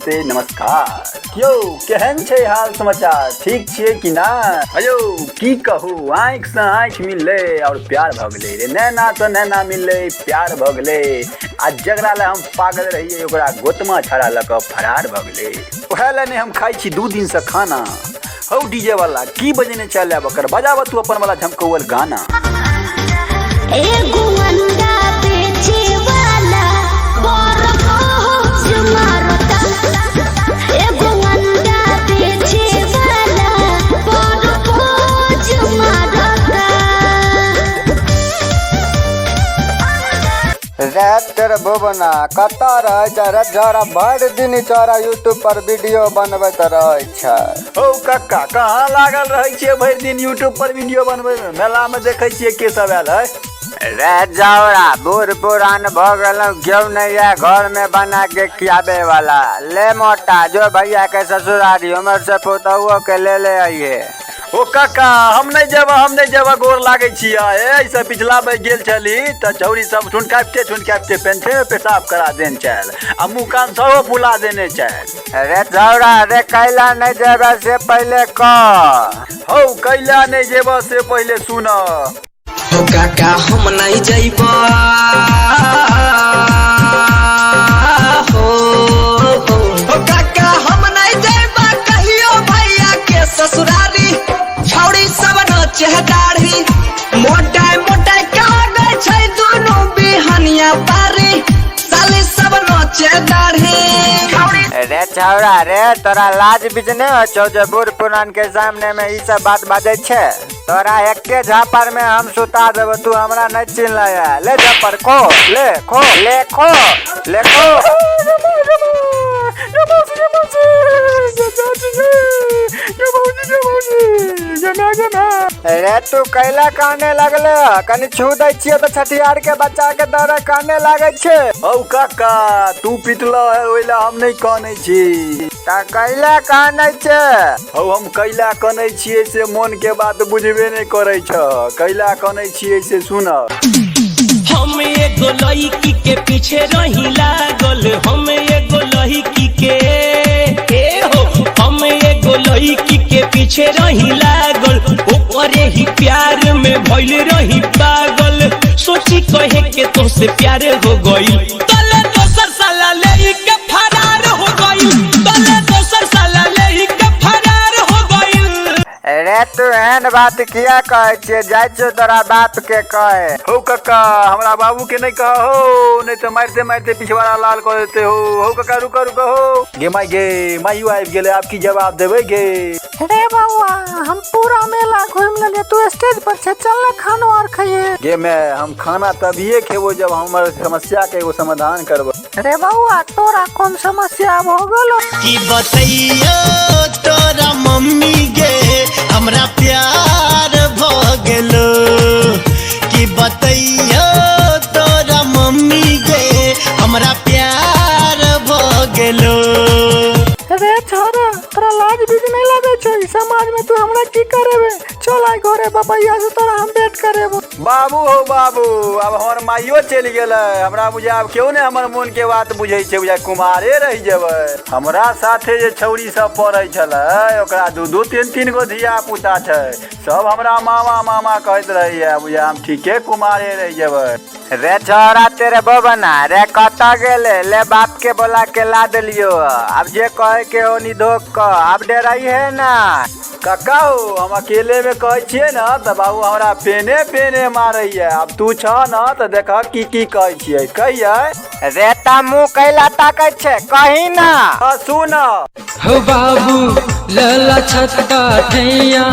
नमस्ते नमस्कार। यौ केहन छै हाल समाचार, ठीक छियै कि ना? अयौ की कहू, आँखि से आँखि मिललै और प्यार भऽ गेलै रे, नैना से नैना मिललै प्यार भऽ गेलै। आ जकरा लए हम पागल रहियै ओकरा गोतमा छड़ा लऽ कऽ फरार भऽ गेलै। ओएह लए नहि हम खाइ छी 2 दिनसँ खाना। हौ डीजे वाला की बजेने चल आयब, ओकर बजाबऽ तू अपन वाला झमकौअल गाना। एगो अंडा बेचे वाला बड़ बहुत मारता, एगो अंडा बेचे वाला बड़ बहुत मारता। रे तेरे भुवना कतऽ रहै छै रे झोरा? भरि दिन चोरा यूट्यूब पर वीडियो बनबैत रहै छै। हौ कक्का, कहाँ लागल रहै छियै भरि दिन यूट्यूब पर वीडियो बनबै में? मेला में देखै छियै के सब आयल है। रे जाउरा, बूढ़ पुरान भऽ गेलहुँ, केओ नहि यऽ घर में बना के खियाबे वाला। ले मोटा जो भैया के ससुरारी, उमर से पुतहुओ के ले ले अइहे। ओ काका, हम नहीं जेबा, हम नहीं जेबा, गोर लागै छियै। एहिसँ पिछला बेर गेल छली तऽ छौरी सब ठुनकाबिते ठुनकाबिते पेंटे में पेशाब करा देने छल आ मुँह कान सेहो फुला देने छल। रे झौरा रे, कैला नहीं जेबा से पहिले कह। हौ कैला नहीं जेबा से पहिले सुन। हो काका हम नहीं जइबा, हो हो काका हम नहीं जइबा कहियो भैया के ससुरारी। छौड़ी सब नचे है दाढ़ी, मोटा मोटा कागज छै दुनू बिहनिया पारी, साली सब नचे दाढ़ी। रे छौड़ा रे, तोरा लाज बीच नहीं होइ छौ जे बूढ़ पुरान के सामने में ई सब बात बाजै छै? तोरा एके झापड़ में हम सुता देबो, तू हमरा नहीं चिन्हले है। ले झापड़ खो, ले खो, ले खो, ले खो। रे तू कैला काने लगले? कनी छू दै छियै तऽ छठियार के बच्चा के दौरा काने लागै छै। हौ काका, तू पिटल है ओहि ला हम नहीं कानै छी। तऽ कैला कानै छै? हौ हम कैला कानै छियै से मोन के बात बुझबे नहीं करै छ, कैला कानै छियै से सुन। हम एगो लड़की के पीछे रही लागल, हम एगो लड़की के, ए हो, हम एगो लड़की के पीछे रही लागल, ओकरे ही प्यार में भइल रही पागल। सोची कहे के तोसे प्यार हो गइल, तले दोसर साला ले के फरार हो गइल, तले दोसर साला ले के फरार हो गइल। रे तू एहन बात किया कहै छियै? जाइ छियौ तोरा बाप के कहे। हौ कक्का, हमरा बाबू के नहीं कह हो, नहीं तो मारते मारते पिछवाड़ा लाल कर देते हो। हौ कक्का रुको रुको, हो गे माई गे, माइयो आबि गेलै, आब की जवाब देबै गे? रे बौआ, हम पूरा मेला घूमि लेलियै, तू स्टेज पर छै, चल ने खानो आर खाइए। गे मैं, हम खाना तभिए खेबो जब हमर समस्या के एगो समाधान करबो। रे बौआ, तोरा कोन समस्या भऽ गेलो? की बतैयो तोरा मम्मी गे, हमरा प्यार भऽ गेलो। की बतैयो तोरा मम्मी गे, हमरा प्यार भऽ गेलो। रे छोरा, तोरा लाज बीज नहीं लगे छौ? ई समाज में तू हमरा की करेबे? चल आइ घरे, बबैया से तोरा हम भेंट करेबो। बाबू हो बाबू, अब हमर माइयो चलि गेलै, हमरा बुझाय आब केओ नहि हमर मोन के बात बुझै छै, बुझाय कुमारे रहि जेबै। हमरा साथे जे छौरी सब पढ़ै छलै ओकरा 2-2 3-3 गो धिया पुता छै, सब हमरा मामा मामा कहैत रहैया, बुझाय हम ठीके कुमारे रहि जेबै। रे छौड़ा तेरे बबना रे कतऽ गेलै? ले बाप के बोला के ला देलियो, अब जे कहे के हो निधोक कह, अब डराई है ना। कक्का हो, हम अकेले में कहै छियै ने तऽ बाबू हमरा पेने पेने मारैया, अब तू छह न तऽ देखह की की कहै छियै, कहियै। रे ता मुँह कैला ताकै छै, कही ना। हाँ, सुन। हो बाबू लला छत्ता ठैया,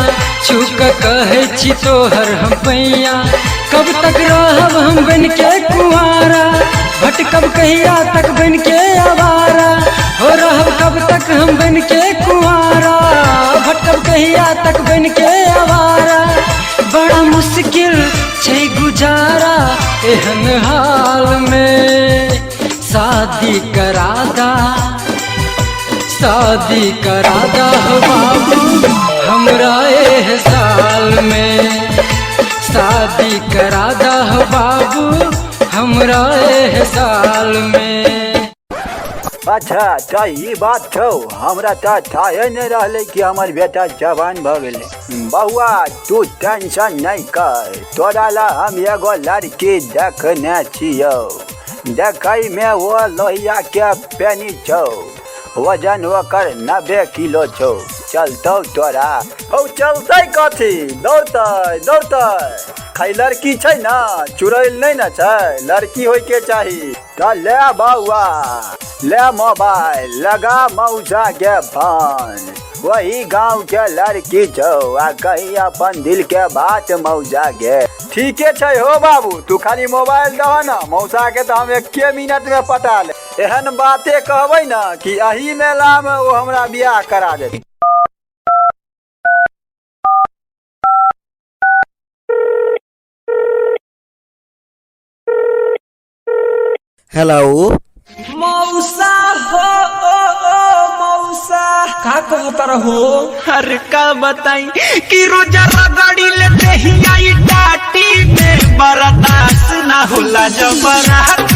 छुक कहै छी तोहर हम पैया, कब तक रहब हम बन के कुंवारा, भटकब कहिया तक बन के आवारा, हो रहब कब तक हम बन के कुंवारा, भटकब कहिया तक बन के आवारा, बड़ा मुश्किल छै गुजारा एहन हाल में, शादी करा दा, शादी करा दा हो बाबू हमरा एह साल में, शादी करा दा हो बाबू हमरा एह साल में। अच्छा तऽ ई बात छौ, हमरा तऽ थाहे नहि रहलै कि हमर बेटा जवान भऽ गेलै। बौआ तू टेंशन नहि कर, तोरा ला हम एगो लड़की देखने छियौ। देखैमे ओ लोहिया के पेनी छौ, वजन ओकर 90 किलो छौ। चलतौ तोरा? हौ चलतै कथी, दौड़तै दौड़तै। खाली लड़की छै ने, चुड़ैल नहि ने छै, लड़की होइके चाही। तऽ ले बौआ, ले मोबाइल, लगा मौसा के फोन। वही गाँव के लड़की छौ आ कही अपन दिल के बात मौसा के। ठीके छै हो बाबू, तू खाली मोबाइल दह न, मौसा के तऽ हम एके मिनट में पटा ले। एहन बाते कहबै न कि एही मेला में ओ हमरा बियाह करा देत। हेलो मौसा हो, ओ ओ मौसा, का कहता रहो? अरे का बताई कि रोजा रगड़ी ले देहिया ई टाटी में बर्दाश्त ना होला जबराती।